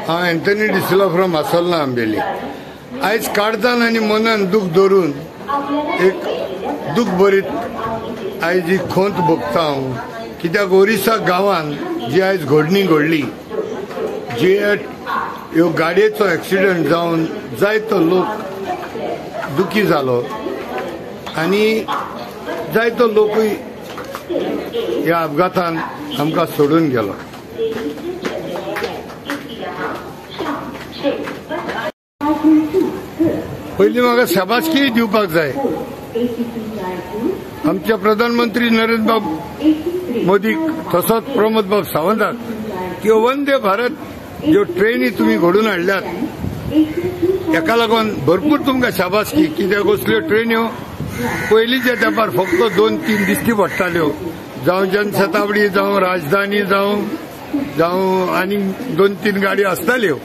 हांव Anthony D'Silva from आसोल्ला Ambelim. आयज काळजान आनी मनान दूख धरून एक दूख भरीत आयज ही खोंत भोगता हांव, कित्याक ओरिसा गांवान जी आयज घडणी घडली, जी ह्यो गाडयेचो एक्सिडंट जावन जायतो लोक दुखी जालो आनी जायतो लोकूय ह्या अपघातान आमकां सोडून गेलो. पयलीं म्हाका शाबासकी दिवपाक जाय आमचे प्रधानमंत्री नरेंद्र बाब मोदीक तसोच प्रमोद बाब सावंताक की वंदे भारत ज्यो ट्रेनी तुमी घडून हाडल्यात हेका लागून भरपूर तुमकां शाबासकी. कित्याक असल्यो ट्रेन्यो पयलींच्या तेंपार फक्त 2-3 दिश्टी पडटाल्यो, जावं जनशताब्दी, जावं राजधानी, जावं आनी 2-3 गाडयो आसताल्यो.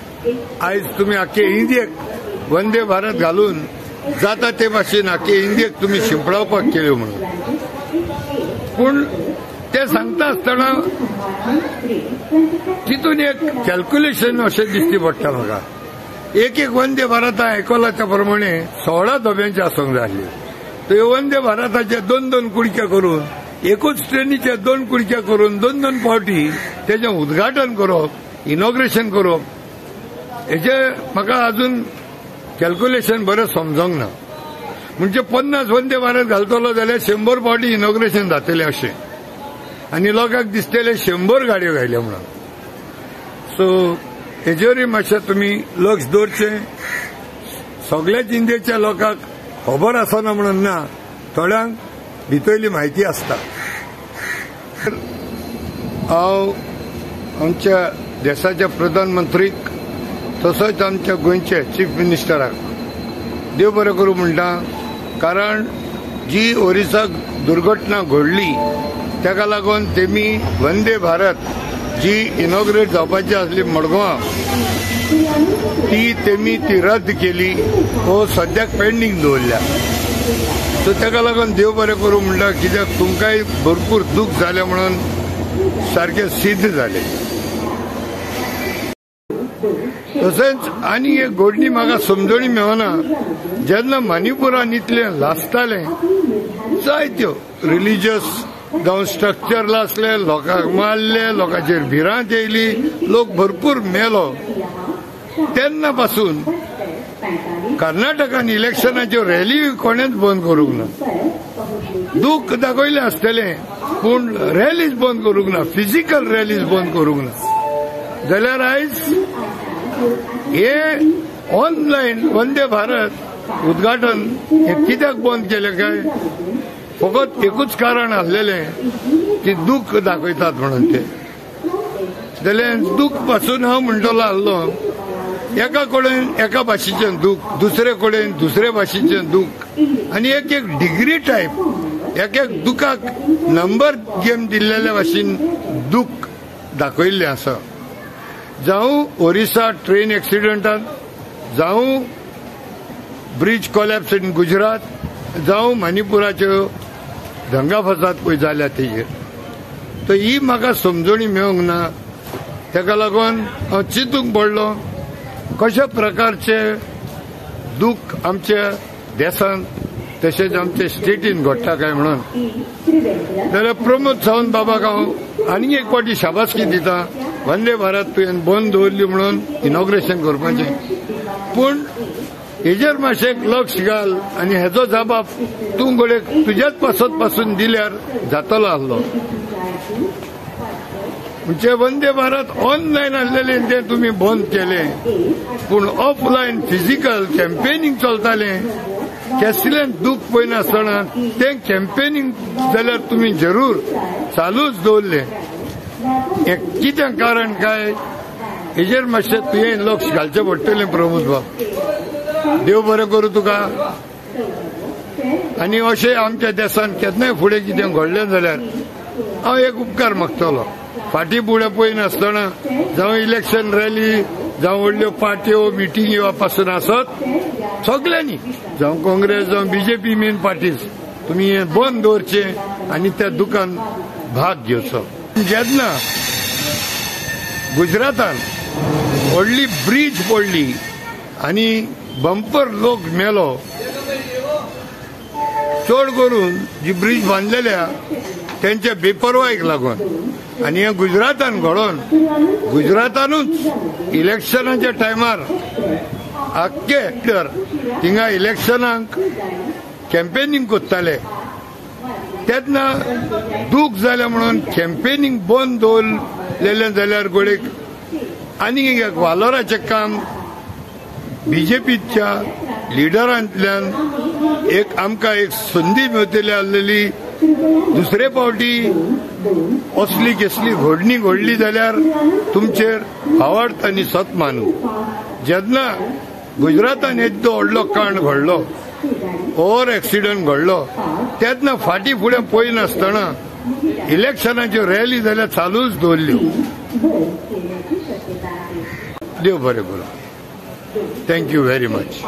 आयज तुमी आख्खे इंडियेक वंदे भारत घालून जाता ते भाशेन आख्खे इंडियेक तुमी शिंपडावपाक केल्यो म्हणून. पूण ते सांगता आसतना तितून एक कॅल्क्युलेशन अशें दिश्टी पडटा म्हाका. एक एक वंदे भारत आयकला त्या प्रमाणे 16 डब्यांचे आसूंक जाय आसल्यो, तर वंदे भारताचे 2-2 कुडक्या करून, एकूच ट्रेनीचे 2 कुडक्या करून 2-2 फावटी तेजें उद्घाटन करप, इनॉग्रेशन करप, हेजे म्हाका अजून कॅल्क्युलेशन बरें समजोंक ना. म्हणजे 50 वंदे भारत घालतलो जाल्यार 100 फावटी इनॉग्रेशन जातलें अशें, आनी लोकांक दिसतलें 100 गाडयो घायल्यो म्हणून. सो हेजेरूय मातशें तुमी लक्ष दवरचें. सगळ्याच इंडियेच्या लोकांक खबर आसना म्हणून ना, थोड्यांक भितरली म्हायती आसता. हांव आमच्या देशाच्या प्रधानमंत्रीक तसोच आमच्या गोंयचे चीफ मिनिस्टराक देव बरें करूं म्हणटा, कारण जी ओरिसाक दुर्घटना घडली ताका लागून तेमी वंदे भारत जी इनॉग्रेट जावपाची आसली मडगांवां ती तेमी ती रद्द केली, हो सद्याक पेंडींग दवरल्या. सो ताका लागून देव बरें करूं म्हणटा, कित्याक तुमकांय भरपूर दूख जालें म्हणून सारकें सिद्ध जालें. तशेंच आनी एक घडणी म्हाका समजणी मेळना, जेन्ना मणिपुरान इतलें लासतालें, जायत्यो रिलिजियस जावं स्ट्रक्चर लासले, लोकांक मारले, लोकांचेर भिरांत येयली, लोक भरपूर मेलो. तेन्ना पासून कर्नाटकान इलेक्शनाच्यो रॅली कोणेच बंद करूंक ना. दूख दाखयलें आसतलें पूण रॅलीज बंद करूंक ना, फिजिकल रॅलीज बंद करूंक ना. जाल्यार आयज हे ऑनलायन वंदे भारत उद्घाटन हे कित्याक बंद केलें काय? फकत एकूच कारण आसलेलें की दूख दाखयतात म्हणून ते. जाल्यार दूख पासून हांव म्हणटलो आसलो, एका कडेन एका भाशेचें दूख, दुसरे कडेन दुसरे भाशेचें दूख, आनी एक एक डिग्री टायप एक एक दुखाक नंबर गेम दिल्लेल्या भाशेन दूख दाखयल्लें आसा. जावं ओरिसा ट्रेन एक्सिडंटान, जावं ब्रिज कोलॅप्स इन गुजरात, जावं मणिपुराच्यो दंगा फसाद पळय जाल्या तेजेर. तर ही म्हाका समजणी मेळूंक ना. ताका लागून हांव चिंतूंक पडलो कशा प्रकारचे दूख आमच्या देशांत तशेंच आमच्या स्टेटीन घडटा काय म्हणून. जाल्यार प्रमोद सावंत बाबाक हांव आनीक एक फावटी शाबासकी दिता, वंदे भारत तुवें बंद दवरली म्हणून इनॉग्रेशन करपाचें. पूण हेजेर मातशें लक्ष घाल आनी हेजो जबाब तूं घडये तुज्याच पासत पासून दिल्यार जातलो आसलो. म्हणजे वंदे भारत ऑनलायन आसलेलें तें तुमी बंद केलें, पूण ऑफलायन फिजिकल कॅम्पेनिंग चलतालें, केसलें दूख पळयनासतना तें कॅम्पेनिंग जाल्यार तुमी जरूर चालूच दवरलें. हें कितें कारण काय हेजेर मातशें तुवें लक्ष घालचें पडटलें प्रमोद बाब. देव बरें करूं तुका. आनी अशें आमच्या देशान केन्नाय फुडें कितें घडलें जाल्यार हांव एक उपकार मागतलो, फाटीं फुडें पळयनासतना जावं इलेक्शन रॅली, जावं व्हडल्यो पार्ट्यो मिटिंगी पासून आसत सगल्यांनी, जावं काँग्रेस जावं बीजेपी मेन पार्टीज, तुमी हें बंद दवरचें आनी त्या दुकान भाग घेवचो. जेन्ना गुजरातान व्हडली ब्रीज पडली आनी बंपर लोक मेलो. चड करून जी ब्रीज बांदलेल्या त्यांच्या बेपरवायक लागून आनी हें गुजरातान घडोवन गुजरातानूच इलेक्शनाच्या टायमार आख्खे तर थिंगा इलेक्शनाक कॅम्पेनिंग करताले तेन्ना दूख जालें म्हणून कॅम्पेनिंग बंद दवरलेलें जाल्यार गोळेक आनी एक वालोराचें काम बीजेपीच्या लिडरांतल्यान एक आमकां एक संदी मेळटली आसलेली. दुसरे फावटी असली कसली घडणी घडली जाल्यार तुमचेर आवड आनी सत मानू. जेन्ना गुजरातान येद्दो व्हडलो कांड घडलो, ओवर एक्सिडंट घडलो, तेन्ना फाटी फुडें पळयनासतना इलेक्शनाच्यो रॅली जाल्यार चालूच दवरल्यो. देव बरें करूं. Thank you very much.